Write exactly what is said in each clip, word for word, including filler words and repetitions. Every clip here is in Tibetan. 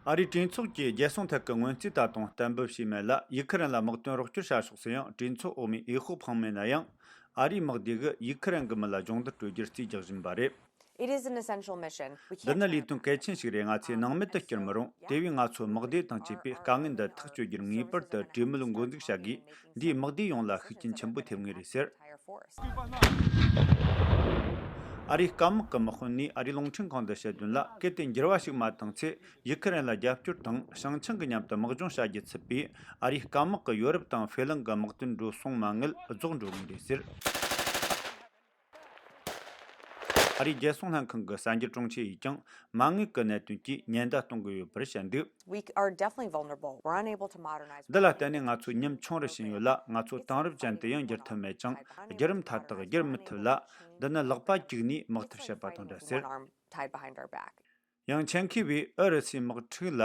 ཨ་རིའི་གྲོས་ཚོགས་ཀྱིས་རྒྱལ་སྲུང་ཐད་ཀྱི་སྔོན་རྩིས་ད་དུང་གཏན་འབེབས་བྱས་མེད་ལ། ཡུ་ཁི་རན་ལ་དམག་དོན་རོགས་སྐྱོར་བྱ་ཕྱོགས་སུ་ཡང་གྲོས་ཚོགས་འོག་མའི་འོས་ཤོག་འཕངས་མེད་ན་ཡང་། ཨ་རིའི་དམག་སྡེ་གིས་ཡུ་ཁི་རན་གྱི་མི་ལ་སྦྱོང་བརྡར་སྤྲོད་རྒྱུར་རྩིས་རྒྱག་བཞིན་པ་རེད། It is an essential mission. We can't འདི་ནི་ལས་དོན་གལ་ཆེན་ཞིག་རེད། ང་ཚོས་སྣང་མེད་དུ་བསྐྱུར་མི་རུང་། དེ་བས་ང་ཚོ་དམག་སྡེ་དང་བཅས་པས་དཀའ་ངལ་འདི་ཐག་གཅོད་རྒྱུར་ངེས་པར་དུ་གྲོས་མོལ་འགོ་འཛུགས་བྱ་དགོས། འདིས་དམག་སྡེ་ཡོངས་ལ་ཤུགས་རྐྱེན་ཆེན་པོ་ཐེབས་ངེས་རེད་ཟེར། ཨ་རིའི་སྐམ་དམག་གི་དམག་དཔོན་ནས་ཨ་རིའི་རླུང་འཕྲིན་ཁང་དུ་བཤད་དོན་ལ། གལ་ཏེ་འགྱུར་བ་ཞིག་མ་བཏང་ཚེ། ཡུ་ཁི་རན་ལ་རྒྱབ་སྐྱོར་དང་། བྱང་ཆིངས་ཀྱི་མཉམ་དུ་དམག་སྦྱོང་བྱ་རྒྱུ་ཚུད་པས། ཨ་རིའི་སྐམ་དམག་གི་ཡོ་རོབ་དང་ཧྥེ་གླིང་གི་དམག་དོན་འགྲོ་སོང་མ་དངུལ་རྫོགས་འགྲོ་ངེས་རེད་ཟེར། ཨ་རིའི་རྒྱལ་སྲུང་ལྷན་ཁང་གི་གསར་འགྱུར་དྲུང་ཆེ་ཡིས་ཀྱང་མ་དངུལ་གྱི་གནད་དོན་གྱིས་ཉེན་བརྡ་གཏོང་གི་ཡོད་པར་བཤད་འདུག We are definitely vulnerable. We're unable to modernize. འདི་ལ་བརྟེན་ནས་ང་ཚོ་ཉམ་ཆུང་རུ་ཕྱིན་ཡོད་ལ། ང་ཚོ་དེང་རབས་ཅན་དུ་ཡང་འགྱུར་ཐུབ་མེད་ཅིང་། བརྒྱུད་རིམ་མཐའ་དག་བསྒྱུར་མི་ཐུབ་ལ། འདི་ནི་ལག་པ་བཅུག་ནས་དམག་འཐབ་བྱེད་པ་དང་འདྲ་ཟེར། One arm tied behind our back. ཡང་ཆན་ཁི་བས་ཨུ་རུ་སུའི་དམག་འཁྲུག་ལ་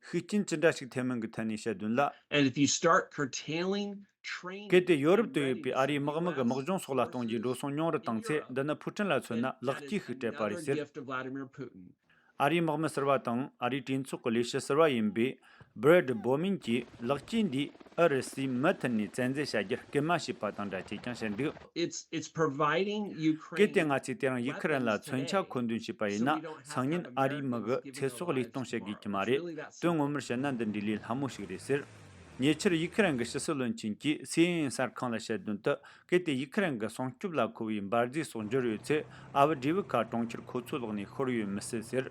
ཤུགས་རྐྱེན་ཅི་འདྲ་ཞིག་ཐེབས་མིན་གྱི་ཐད་ནས་བཤད་དོན་ལ། And if you start curtailing train གལ་ཏེ་ཡོ་རོབ་ཏུ་ཡོད་པའི་ཨ་རིའི་དམག་མི་གི་དམག་སྦྱོང་སོགས་ལ་གཏོང་རྒྱུའི་འགྲོ་སོང་ཉུང་རུ་བཏང་ཚེ། འདི་ནི་ཕུའུ་ཀྲིན་ལ་མཚོན་ན་ལེགས་སྐྱེས་ཤིག་སྤྲད་པ་རེད་ཟེར། Gift of Vladimir Putin. ཨ་རིའི་དམག་མི་ཟུར་པ་དང་ཨ་རིའི་གྲོས་ཚོགས་ཀྱི་ལས་བྱེད་ཟུར་པ་ཡིན་པའི་བྷི་རེད་བོ་མིན་གྱིས། ལེགས་སྐྱེས་འདིས་ཨུ་རུ་སུས་མུ་མཐུད་ནས་བཙན་འཛུལ་བྱ་རྒྱུར་སྐུལ་མ་བྱས་པ་དང་འདྲ་ཅེས་ཀྱང་བཤད་འདུག It's, it's providing Ukraine གལ་ཏེ་ང་ཚོས་དེ་རིང་ཡུ་ཁི་རན་ལ་མཚོན་ཆ་མཁོ་འདོན་བྱས་པ་ཡིན་ན། སང་ཉིན་ཨ་རིའི་མི་གི་ཚེ་སྲོག་བློས་གཏོང་བྱེད་དགོས་ཀྱི་མ་རེད། དོན་ངོ་མར་བཤད་ན་འདི་འདྲའི་ལས་སླ་མོ་ཞིག་རེད་ཟེར། ཉེ་ཆར་ཡུ་ཁི་རན་གྱི་ཕྱི་སྲིད་བློན་ཆེན་གྱིས་སི་ཨེན་ཨེན་གསར་ཁང་ལ་བཤད་དོན་དུ། གལ་ཏེ་ཡུ་ཁི་རན་གྱི་སྲུང་སྐྱོབ་ལ་མཁོ་བའི་འབར་རྫས་སོགས་འབྱོར་ཡོད་ཚེ། ཨ་བུ་ཌི་བི་ཀ་གྲོང་ཁྱེར་ཁོ་ཚོའི་ལག་ནས་ཤོར་ཡོད་མི་སྲིད་ཟེར།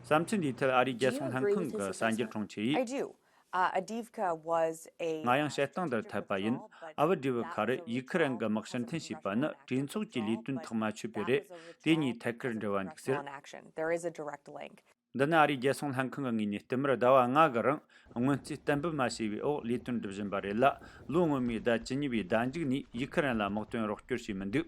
བསམ་ཚུལ་འདིའི་ཐད་ཨ་རིའི་རྒྱལ་སྲུང་ལྷན་ཁང་གི་གསར་འགྱུར་དྲུང་ཆེ་ཡིས། I do. Uh, Avdiivka was a ང་ཡང་བཤད་སྟངས་འདིར་འཐད་པ་ཡིན། ཨ་བུ་ཌི་བི་ཀ་རུ་ཡུ་ཁི་རན་གྱི་དམག་ཕྱིར་འཐེན་བྱས་པ་ནི་གྲོས་ཚོགས་ཀྱི་ལས་དོན་ཐག་མ་ཆོད་པས་རེད། དེ་གཉིས་ཐད་ཀར་འབྲེལ་བ་འདུག་ཟེར། There is a direct link. འདི་ནི་ཨ་རིའི་རྒྱལ་སྲུང་ལྷན་ཁང་གི་ངོས་ནས་བསྟུད་མར་ཟླ་བ་ལྔ་གི་རིང་སྔོན་རྩིས་གཏན་འབེབས་མ་བྱས་པའི་འོག་ལས་དོན་སྒྲུབ་བཞིན་པ་རེད་ལ། ལོ་སྔོན་མའི་ཟླ་བཅུ་གཉིས་པའི་ཟླ་མཇུག་ནས་ཡུ་ཁི་རན་ལ་དམག་དོན་རོགས་སྐྱོར་བྱས་མི་འདུག